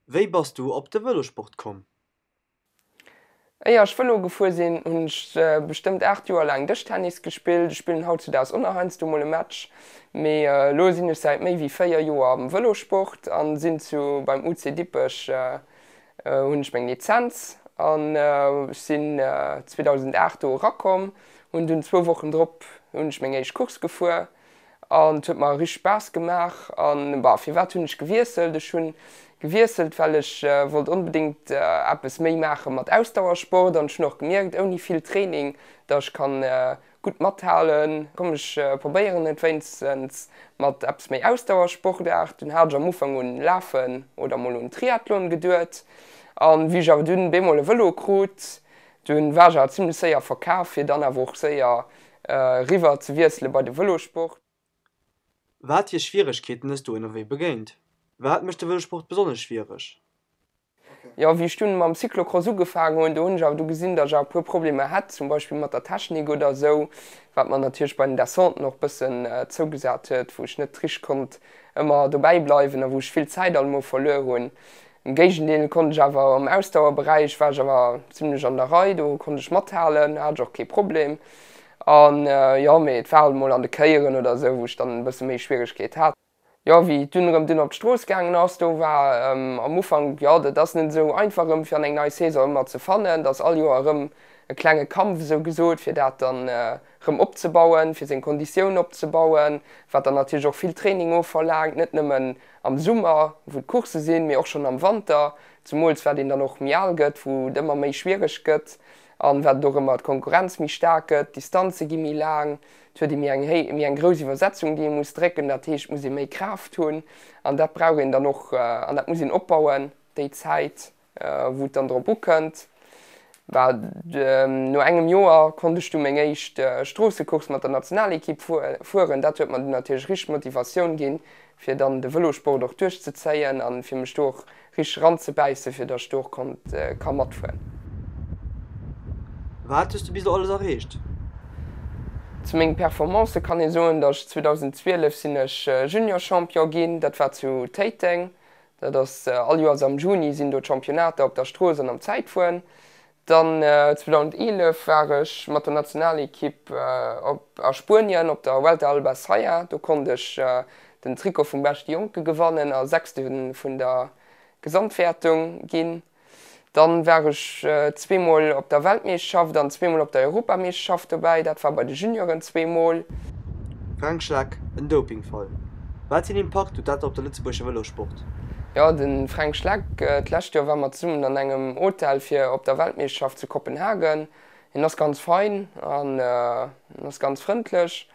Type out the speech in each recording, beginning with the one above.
Wéi bass du op de Vëlosport komm? Éier ech Vëlo gefuer sinn, hunn ech bestëmmt 8 Joer laang Dëschtennis gespillt. Ech spillen hautzudaags och nach heiansdo mol e Match, mee elo sinn ech säit méi wéi 4 Joer am Vëlosport an sinn zu beim UC Dippech hunn ech meng Lizenz an ech sinn 2008 do erakomm, hunn dunn zwou Wochen drop hunn ech meng éischt Course gefuer. An et huet mer richteg Spaass gemaach. An bah, firwat hunn ech gewiesselt? Ech hunn gewiesselt, well ech wollt onbedéngt eppes méi maache mat Ausdauersport. An ech hunn och gemierkt, ouni vill Training, datt ech kann gutt mathalen. Komm, ech probéieren et wéinstens mat eppes méi Ausdauersportaart. Dunn hat ech am Ufank un Lafen oder mol un Triathlon geduet. An wéi ech awer dunn bemol e Vëlo krut, dunn war ech awer zimlech séier verkaf, fir dann awer och séier Eriwwer ze wiessele bei de Vëlosport. Wat fir Schwieregkeeten hues du ënnerwee begéint? Wat mécht de Vëlosport besonnesch schwiereg? Jo, wéi ech dunn mam Cyclocross ugefaangen hunn, do hunn ech awer du gesinn, datt ech awer e puer Problemer hätt, zum Beispill mat der Technik oder esou, wat mer natierlech bei den Descenten och bëssen zougesat huet, wou ech net richteg konnt ëmmer dobäi bleiwen a wou ech vill Zäit alt emol verluer hunn. Am Géigendeel konnt ech awer am Ausdauerberäich war ech awer zimlech an der Rei, do konnt ech mathalen, hat ech och kee Problem. An jo, mee et war alt mol an de Kéieren oder esou, wou ech dann e bësse méi Schwieregkeet hat. Jo, wéi et dunn erëm dunn op d'Strooss gaangen ass, do war am Ufank, jo, dat ass net esou einfach erëm fir an eng nei Saison ëmmer ze fannen, dat ass all Joer erëm e klenge Kampf esou gesot, fir dat dann erëm opzebauen, fir seng Konditioun opzebauen, wat dann natierlech och vill Training ofverlaangt, net nëmmen am Summer, wou d'Coursse sinn, mee och schonn am Wanter, zumools wat een dann och méi al gëtt, wou et ëmmer méi schwiereg gëtt an wat et och ëmmer d'Konkurrenz méi staark gëtt, d'Distanze gi méi laang, et huet ee méi eng héi, méi eng grouss Iwwersetzung, déi ee muss drécken, dat heescht, et muss ee méi Kraaft hunn an dat brauch een dann och an dat muss een opbauen déi Zäit. Wou et dann drop ukënnt, war no engem Joer konnt ech du meng éischt Stroossecourse mat der Nationalekipp fueren. Dat huet mer dunn natierlech richteg Motivatioun ginn, fir dann de Vëlosport och duerchzezéien an fir mech do och richteg eranzebäissen, fir datt ech do och konnt ka matfueren. Wat hues du bis elo alles erreecht? Zu menge Performancë kann ee soen, datt ech 2012 sinn ech Junior-Champion ginn, dat war zu Téiteng. Dat ass all Joers am Juni sinn do d'Championnater op der Strooss an am Zäitfueren. Dann 2011 war ech mat der Nationalekipp op a Spuenien op der Vuelta al Besaya. Do konnt ech den Trikot vum beschte Jonke gewannen a Sechste vun der Gesamtwäertung ginn. Dann war ech zweemol op der Weltmeeschterschaft an zweemol op der Europameeschterschaft dobäi, dat war bei de Junioren zweemol. Fränk Schleck, En Dopingfall, wat fir en Impakt huet dat op de lëtzebuergesche Vëlossport? Jo, de Fränk Schleck, d'lescht Joer ware mer zesummen an engem Hotel fir op der Weltmeeschterschaft zu Kopenhagen. Hien ass ganz fein an ass ganz frëndlech.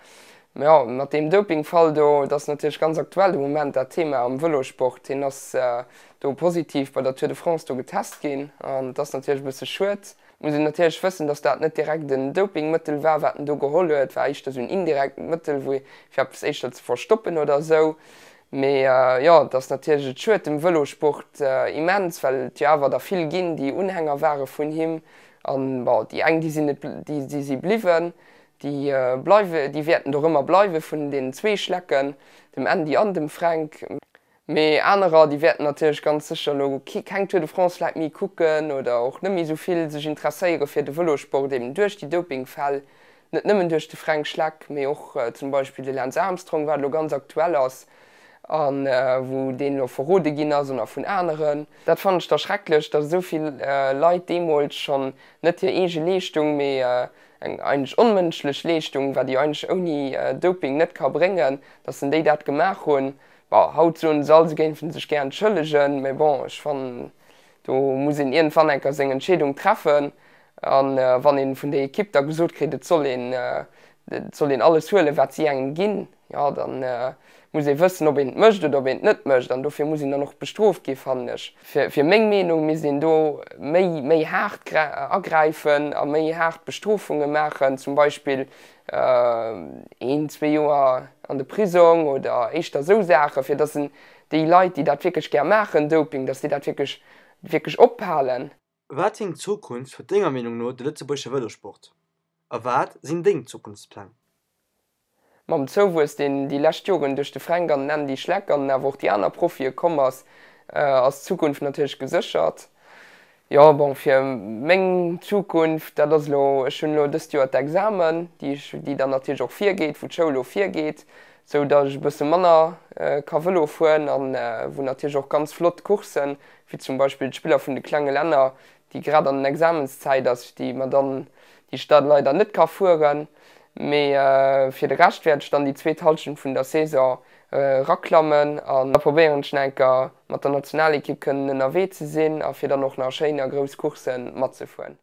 Mä jo, mat deem Dopingfall do, et ass natierlech ganz aktuell de Moment dat Thema am Vëlosport. Hien ass do positiv bei der Tour de France do getest ginn an et ass natierlech e bësse schued. Et muss een natierlech wëssen, datt dat net direkt en Dopingmëttel war, wat en do geholl huet. Et war éischter esou en indirekt Mëttel, wou fir eppes éischter ze verstoppen oder esou. Mee jo, et ass natierlech, et schued dem Vëlosport immens, well et jo awer der vill ginn, déi Unhänger ware vun him. An bon, déi eng, déi sinn net, déi si bliwwen, déi bleiwe, déi wäerten och ëmmer bleiwe vun deenen zwee Schlecken, dem Andy an dem Fränk. Mee anerer, déi wäerten natierlech ganz sécher elo keng Tour de France vläit méi kucken oder och net méi esou vill sech interesséiere fir de Vëlosport, eben duerch déi Dopingfäll, net nëmmen duerch de Fränk Schleck, mee och zum Beispill de Lance Armstrong, wat elo ganz aktuell ass a wou deen elo verrode ginn ass, an och vun aneren. Dat fannen ech da schrecklech, datt esou vill Leit deemools schonn net hir eege Leeschtung, mee eng eigentlech onmënschlech Leeschtung, wat ee jo eigentlech ouni Doping net ka bréngen, datt en déi dat gemaach hunn. Bon, haut soen se all, se géifen sech gär entschëllegen, mee bon, ech fannen, do muss een iergendwann eng Kéier seng Entscheedung treffen. A wann ee vun der Ekipp da gesot kritt, et soll een, et soll een alles huelen, wat si engem ginn. Jo, dann muss ee wëssen, ob een et mécht oder ob een et net mécht. An dofir muss een dann och bestrooft gi fannen ech. Fir meng Meenung misst een do méi, méi haart agräifen a méi haart Bestrofunge maachen, zum Beispill een, zwee Joer an de Prisong oder éischter esou Saachen, fir datt en déi Leit, déi dat wierklech gär maachen, Doping, datt déi dat wierklech, wierklech ophalen. Wat fir eng Zukunft huet denger Meenung no de lëtzebuergesche Vëlossport? A wat sinn deng Zukunftspläng? Mam Zouwuess, deen déi lescht Joren duerch de Fränk an den Andy Schleck an awer och déi aner Profie komm ass, ass d'Zukunft natierlech geséchert. Jo, bon, fir meng Zukunft, dat ass elo, ech hunn elo dëst Joer d'Examen, déi ech, déi dann natierlech och virgeet, wou d'Schoul elo virgeet, sou datt ech e bësse manner ka Vëlo fueren an wou natierlech och ganz flott Courssen, wéi zum Beispill d'Spiller vun de klenge Länner, déi grad an den Examenszäit ass, déi mer dann, déi ech da leider net ka fueren. Mee fir de Rescht wäert ech dann déi zweet Halschent vun der Saison eraklammen an da probéieren ech nach enker mat der Nationalekipp kënnen ënnerwee ze sinn a fir dann och nach schéin a grouss Coursse matzefueren.